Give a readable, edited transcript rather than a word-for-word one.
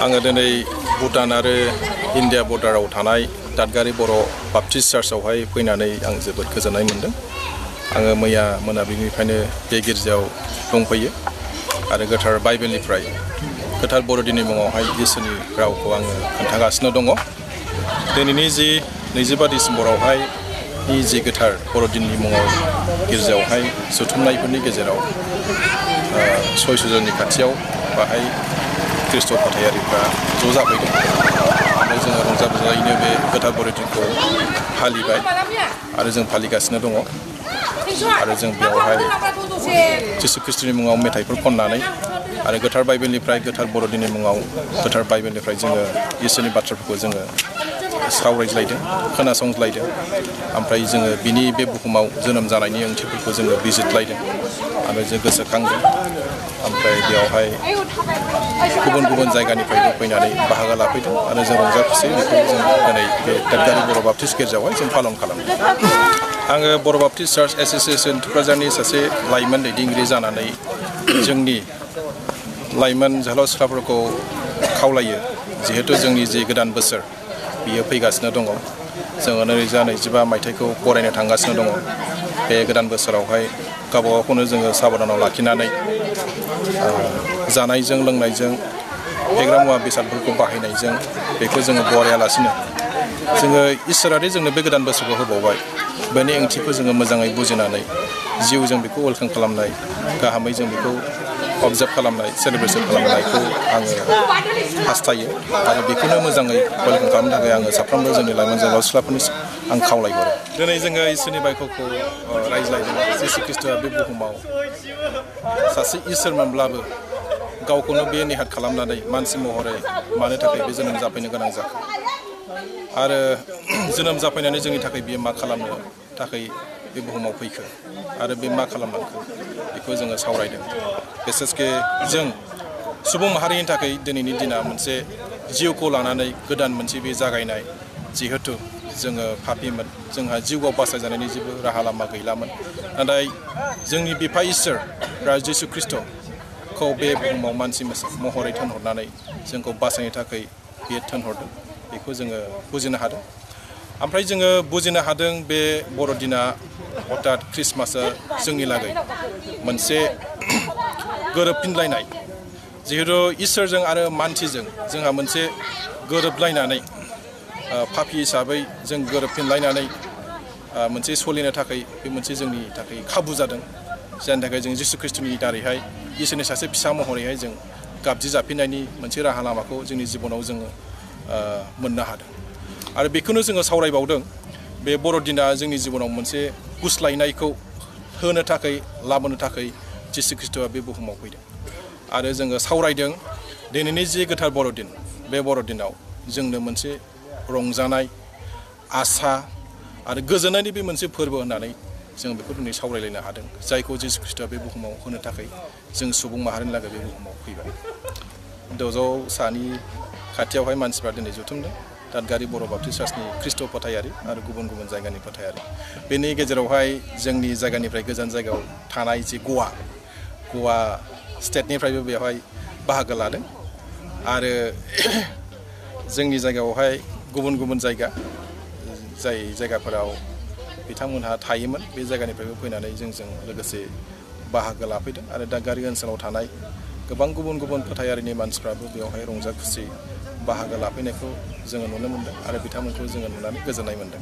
आङो दिनै भुटान आरो इन्डिया बर्डाराव थानाय दादगारि बर' बाप्टिस्ट चार्चआवहाय फैनानै आं जोबोद गोजोननाय मोनदों। आङो मैया मोनाबिलिनिफ्रायनो बे गिर्जायाव दंफैयो आरो गोथार बाइबेलनिफ्राय गोथार बर'दिननि मुङावहाय इसोरनि रावखौ आङो खोन्थागासिनो दङ। दिनैनि जि 25 डिसेम्बरावहाय जि गोथार बर'दिननि मुङाव गिर्जायावहाय जथुमनायफोरनि गेजेराव 600 जननि खाथियाव बाहाय ख्रिस्ट' फोथायारिफ्रा ज' जाफैदों आरो जोङो रंजा बाजायैनो बे गोथार बर'दिनखौ फालिबाय आरो जों फालिगासिनो दङ आरो जों बेयावहाय जिसु ख्रिस्ट'नि मुङाव मेथाइफोर खननानै आरो गोथार बाइबेलनिफ्राय गोथार बर'दिननि मुङाव गोथार बाइबेलनिफ्राय जोङो इसोरनि बाथ्राफोरखौ जोङो सावरायज्लायदों, खोनासंज्लायदों। ओमफ्राय जोङो बिनि बे बुहुमाव जोनोम जानायनि ओंथिफोरखौ जोङो बिजिरलायदों आरो जों गोसोखांदों। ओमफ्राय बेयावहाय गुबुन गुबुन जायगानिफ्रायबो फैनानै बाहागो लाफैदों आरो जों रंजा खुसि बेखौ जों दिनै बे दादगारि बर' बाप्टिस्ट गिर्जायावहाय जों पालन खालामदों। आङो बर' बाप्टिस्ट चार्च एस'सिएशन थुक्राझारनि सासे लाइमोन दैदेनगिरि जानानै जोंनि लाइमोन जोहोलाव सिख्लाफोरखौ खावलायो, जिहेतु जोंनि जि गोदान बोसोर बियो फैगासिनो दङ। जोङो 2025 मायथाइखौ बरायनो थांगासिनो दङ। बे गोदान बोसोरावहाय गावबागावखौनो जोङो साबधानाव लाखिनानै जानायजों लोंनायजों फेग्रा मुवा बेसादफोरखौ बाहायनायजों बेखौ जोङो बरायालासिनो जोङो इसोरारि जोंनो बे गोदान बोसोरखौ होबावबाय, बेनि ओंथिखौ जोङो मोजाङै बुजिनानै जिउजों बेखौ वेलकाम खालामनाय, गाहामै जों बेखौ अबजार्भ खालामनाय, सेलेब्रेसन खालामनायखौ आङो हास्थायो आरो बेखौनो मोजाङै वेलकाम खालामनो थाखाय आङो साफ्रोमबो जोंनि लाइमोन जोहोलाव सिख्लाफोरनि आं खावलायहरो। दिनै जोङो इसोरनि बायख'खौ रायज्लायदों। जिसु ख्रिस्ट'आ बे बुहुमाव सासे इसोरमोनब्लाबो गावखौनो बे नेहाद खालामनानै मानसि महरै मानो थाखाय बे जोनोम जाफैनो गोनां जाखो आरो जोनोम जाफैनानै जोंनि थाखाय बियो मा खालामनो थाखाय बे बुहुमाव फैखो आरो बे मा खालामलांखो बेखौ जोङो सावरायदों। बिसेसके जों सुबुं माहारिनि थाखाय दिनैनि दिना मोनसे जिउखौ लानानै गोदान मोनसे बे जागायनाय, जिहेथु जोङो पापीमोन, जोंहा जिउआव बासायजानायनि जेबो राहा लामा गैलामोन। नाथाय जोंनि बिफा इसोर जिसु ख्रिस्ट'खौ बे बुहुमाव मानसि महरै थिनहरनानै जोंखौ बासायनो थाखाय बियो थिनहरदों, बेखौ जोङो बुजिनो हादों। ओमफ्राय जोङो बुजिनो हादों बे बर'दिना अर्थात ख्रिस्टमासआ जोंनि लागै मोनसे गोरोबफिनलायनाय, जिहेतु इसोरजों आरो मानसिजों जोंहा मोनसे गोरोबलायनानै पापी हिसाबै जों गोरोबफिनलायनानै मोनसे सोलिनो थाखाय बे मोनसे जोंनि थाखाय खाबु जादों, जायनि थाखाय जों जिसु ख्रिस्ट'नि दारैहाय इसोरनि सासे फिसा महरैहाय जों गाबज्रि जाफिननायनि मोनसे राहा लामाखौ जोंनि जिबनाव जोङो मोननो हादों। आरो बेखौनो जोङो सावरायबावदों, बे बर'दिना जोंनि जिबनाव मोनसे गुस्लायनायखौ होनो थाखाय, लाबोनो थाखाय जिसु ख्रिस्ट'आ बे बुहुमाव फैदों। आरो जोङो सावरायदों दिनैनि जि गोथार बर'दिन, बे बर'दिनाव जोंनो मोनसे रंजानाय, आसा आरो गोजोननायनि बे मोनसे फोरबो होननानै जों बेखौ दिनै सावरायलायनो हादों, जायखौ जिसु ख्रिस्ट'आ बे बुहुमाव होनो थाखाय जों सुबुं माहारिनि लागै बे बुहुमाव फैबाय। 600सानि खाथियावहाय मानसिफ्रा दिनै जथुमदों, दादगारि बर' बाप्टिस्ट चार्चनि ख्रिस्ट' फोथायारि आरो गुबुन गुबुन जायगानि फोथायारि। बेनि गेजेरावहाय जोंनि जायगानिफ्राय गोजान जायगायाव थानाय जि गवा स्टेटनिफ्रायबो बेवहाय बाहागो लादों आरो जोंनि जायगायावहाय गुबुन गुबुन जायगा, जाय जायगाफोराव बिथांमोनहा थायोमोन, बे जायगानिफ्रायबो फैनानै जोंजों लोगोसे बाहागो लाफैदों आरो दादगारि ओनसोलाव थानाय गोबां गुबुन गुबुन फोथायारिनि मानसिफ्राबो बेवहाय रंजा खुसि बाहागो लाफैनायखौ जोङो नुनो मोनदों आरो बिथांमोनखौ जोङो नुनानै गोजोननाय मोनदों।